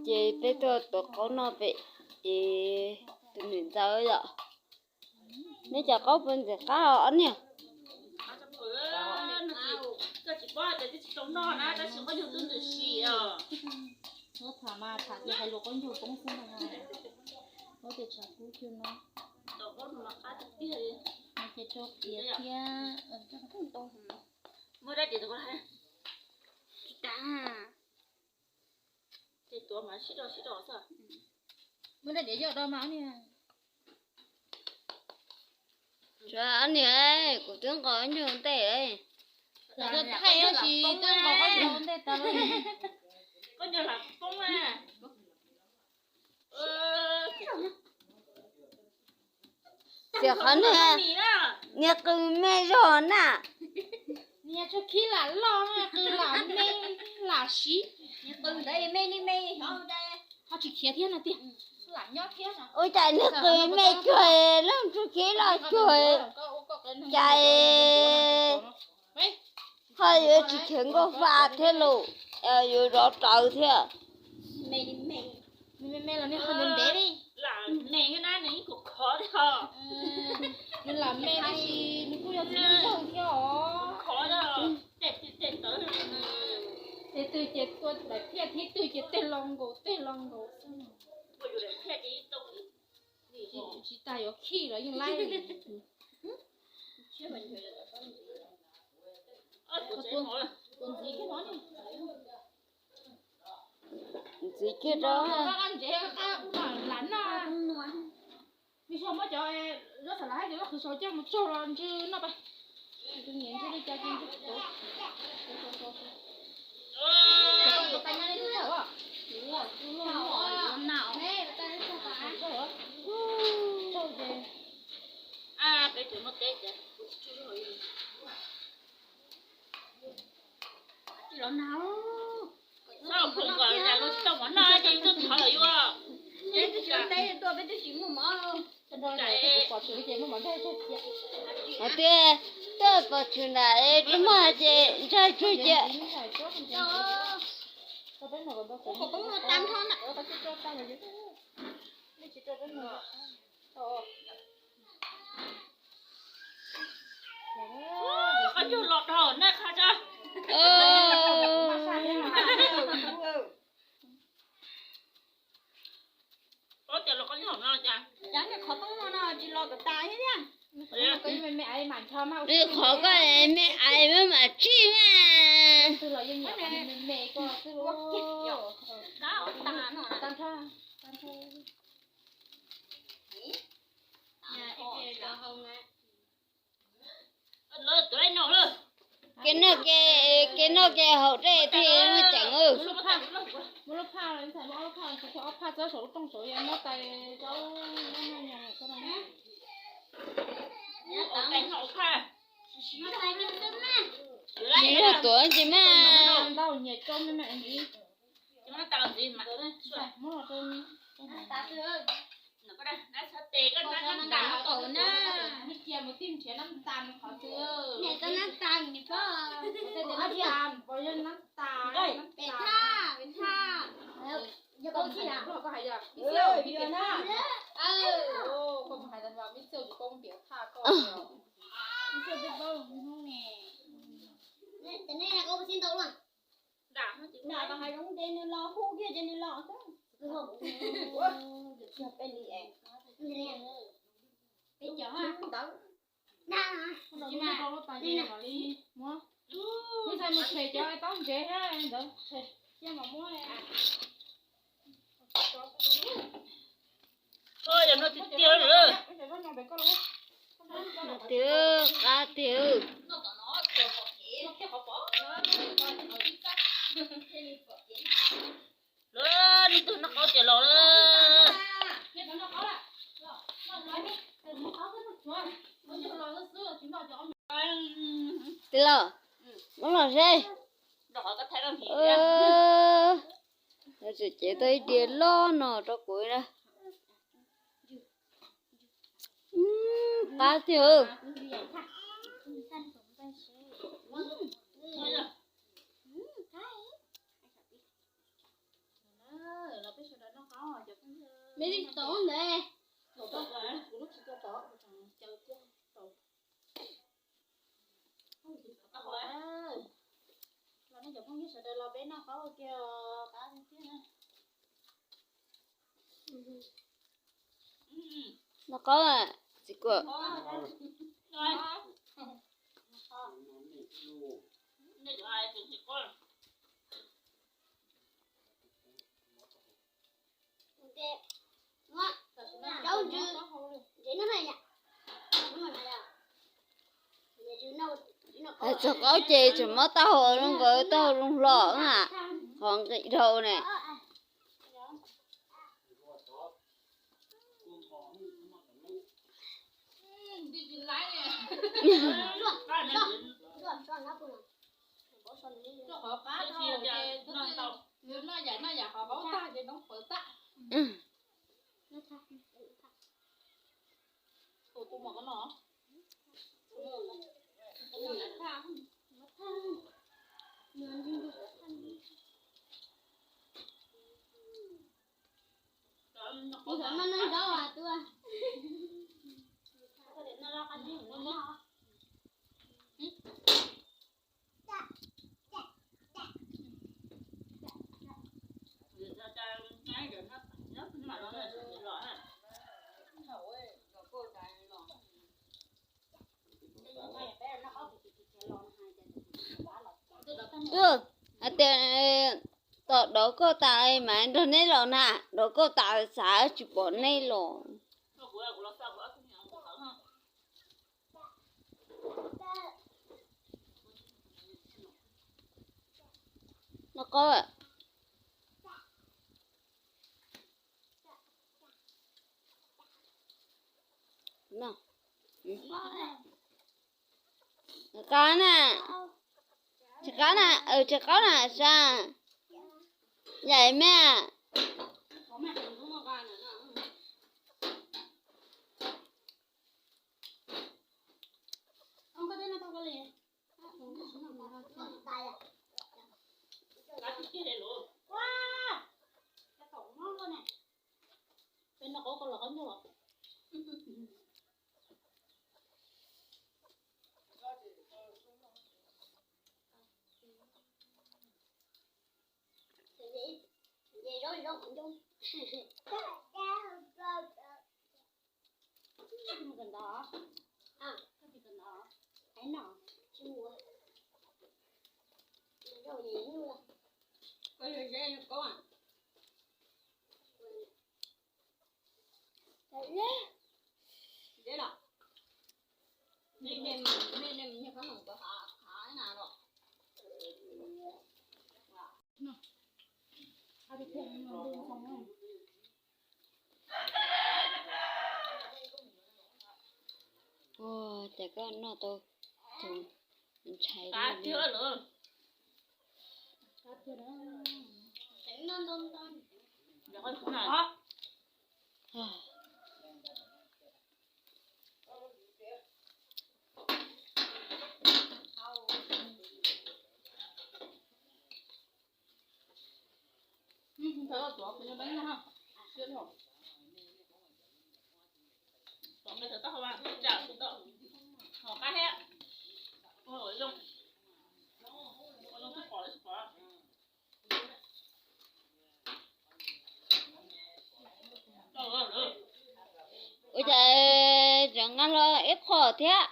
Ces peb tuaj tuav qaub noj pem es tus niam ntxawm yom. Neb cov qaub puas ntxim qab os ob niag? Muab tham mas tham tias hais lus qaub ncaug poob xwb no. Muab tias tshav kub cuag no. Ces rau qhiav thiab. Muab rab diav yoj do mas niag. Niam, kuv twb nqos ib nyuag ntej. Lawv thaij tab sis twb nqos ib nyuag ntej tas lawm. Tiam qhov niag, niag qw me zog na. Niag tshuav khib lam loj, qw lam me lam siv. Ho tsis khiav thiab no tiag. Ua cas niag qw me cuag, leej tshuav khib loj cuag, cas ho yuav tsis khiav nkauj fa thiab los, yuav zov rawv thiab. Me me los nej qhov ntev ntev li. Nws lam me tab sis nws kuj yog txiv neej yawg thiab os. Tej twg ces tua daim phiaj, thib twg ces tej lo nkaus tej lo nkaus. Tsis tas yuav khij los yeej laib. Ntxiv kiag rau. Lam noj. Vim muab cov zaub xav lav hais tias lub qhwv sau coj mus tsaug los ntsw noj pais. Ntsw niam ntsw li cas ces ntsw. Hais tias tuaj pom tshwm nram es tsis muaj hais ces ntshai tsuag cia. Qhov ncauj los dhau na qha tsa. Paub tias los qhov nyob no cas. Cas niag qhov poob no no tsis los kom tas thiab tiag. Qhov koj me aiv mas mam tsij mas. Kev noj kev, kev noj kev haus dej thiaj muaj ceem. Tsis muaj tuav ntsis mas. Nram no ces nws hais zoo ces nws los hu kiag ces nws los xwb. Peb cov ntawd. Mus tshem cov taub ntsev ntawd, cia mam muab. Yog no tiag tiag lawm. Tiag qab tiag. Lawv nws tug noj qaub tias los lawm. Tij laug, muab los seb. Tseem cev tau ib diav loj no rau kuv na. Qab tiag. Coob yog sawv daws los peb noj qaub ua ke os, qab tiag tiag na. Noj qaub txiv kuam. Hais txog qaub ces tseem muab taub hau rau nkawd taub hau zoo hlo na, qhov nqis dhau ne. Hais tias tom dov kauj tas mas nrog neb los na, dov kauj tas xav tsis pom neb los. Noj qaub. Qab na, tsis qab na, tsis qaub na sas. Yaim me. Ua cas koj noj tau tus ntshai li. Ua cas tseem nqa hlo ib qho thiab?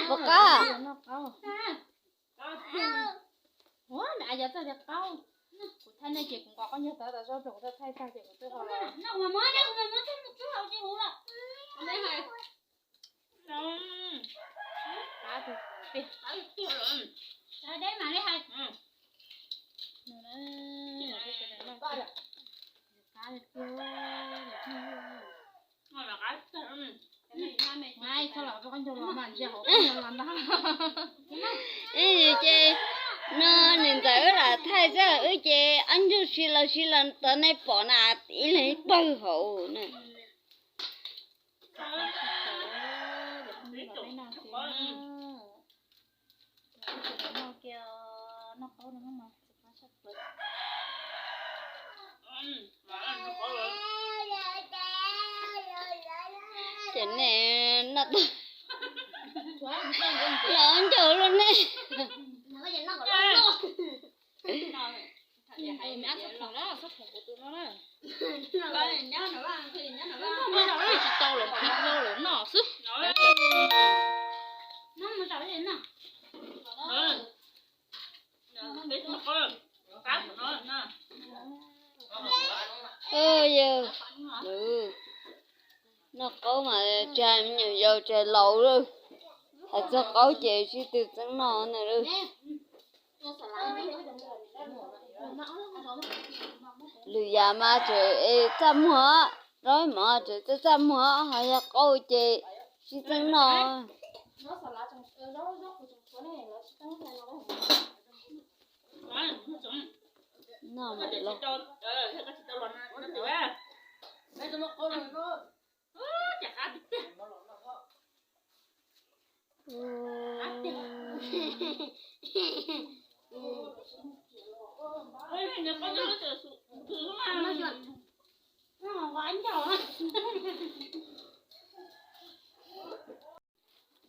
Pom qab. Txawj tias qaub, kuv thaij nej ces kuv nqos qab nyuag tawv tas zog rau kuv thaij tag ces kuv twb ho los. Ces no niam ntxawm wb lam thaij xwb, wb ces ob ntsuj si los si los tod nej pom na, ib leeg ib pawg hauv na. Ces nej noj tag los ncaus los nej. Tsis tau los phim lawm noj xwb. Yawg, noj qaub mas tsis hais me nyuam yaus tsis hais laus lawm, hais txog qaub ces sib tw txeeb noj na lawm. Lwm yam mas tseem txaj muag, rau mov tseem txaj txaj muag, ho yog qaub ces sib txeeb noj. Noj mas los.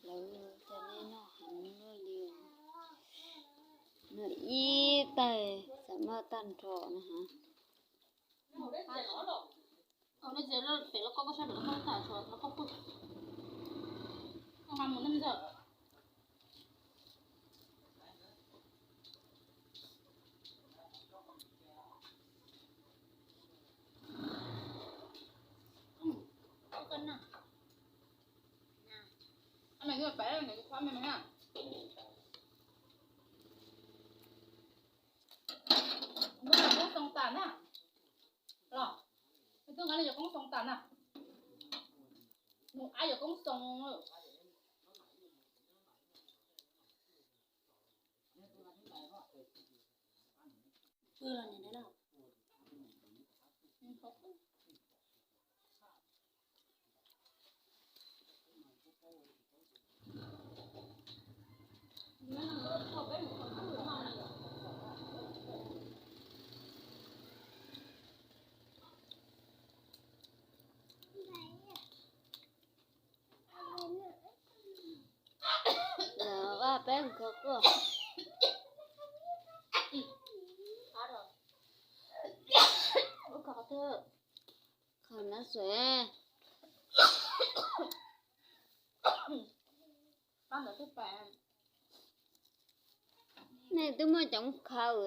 Lawv cov nej noj heev luaj li, noj ib tais xam maj tag nrho na ha. Koob xoo tas na. Los, twb nqa li cov koob xoo tas na. Mus ab cov koob xoo. Los vaj peb mus kho quaj. Kho nab xwb. Nej twb muaj coob khaws.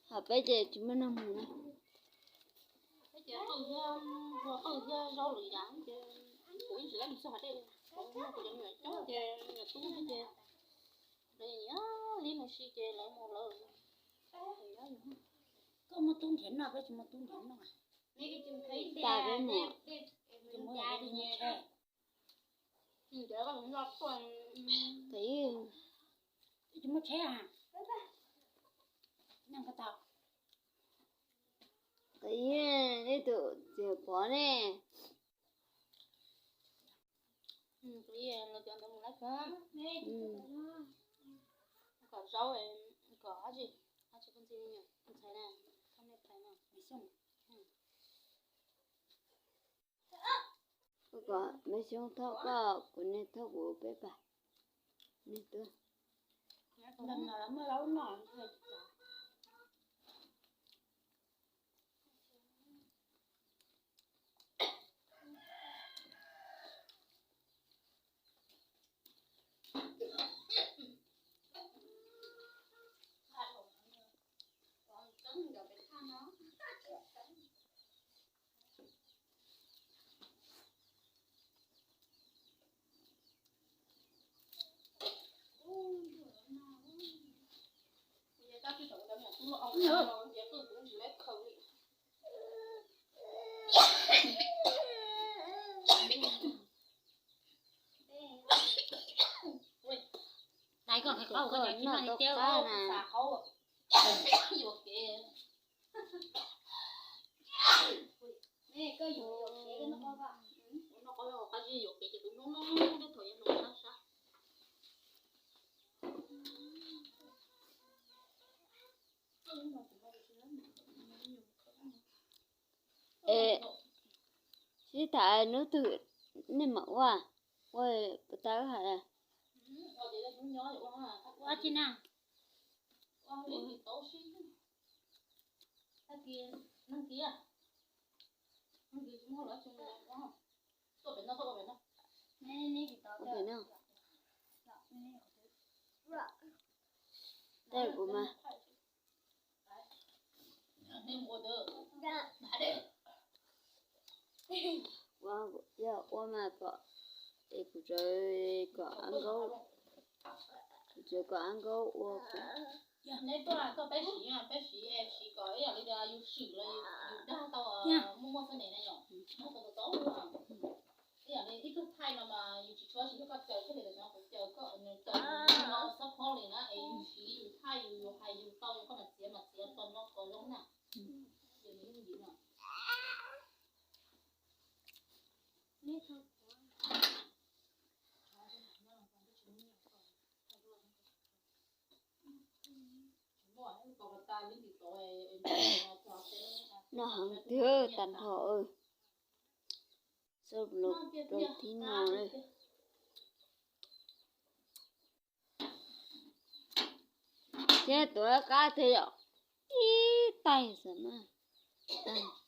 Hos peb ces tsis muaj neeg mus na. Koj muaj tub nrhiav noj, peb tsis muaj tub nrhiav noj. Tas peb mus. Tsis muaj tsheb. Tsis muaj tsheb. Ib tug txiv pov ne. Kom me xyoob thauj koj, kuv niag thauj kuv peb pas. Niag tuaj. Koj noj tau qab na. Es sib tham hnub twg nej mam ua, ua puas tau hais. Ua tsi na? Ua pem no. Tej kuv mas ua, yog ua mas kom, es kuv tseem kom Ab Nkaub, kuv tseem kom Ab Nkaub ua kuv. Neb tuaj koj peb siv, peb siv, siv kom ib yam li yus swm los yus dag tau muaj muaj xab nes na yom. Muaj tau tau ib yam li ib tug thaij no mas yus tsis tshua siv, koj caw thiaj li tau, kuv caw koj, caw no xab phob li na, es yus siv yus thaij yus, yus hais yus tau, yus koj mas txiav mas txiav tau no kom zoo na. Noj heev tiag tag nrho. Xab laus rau thib no li. Thiab tuav qab tiag yom, ib taig xwb mas tag.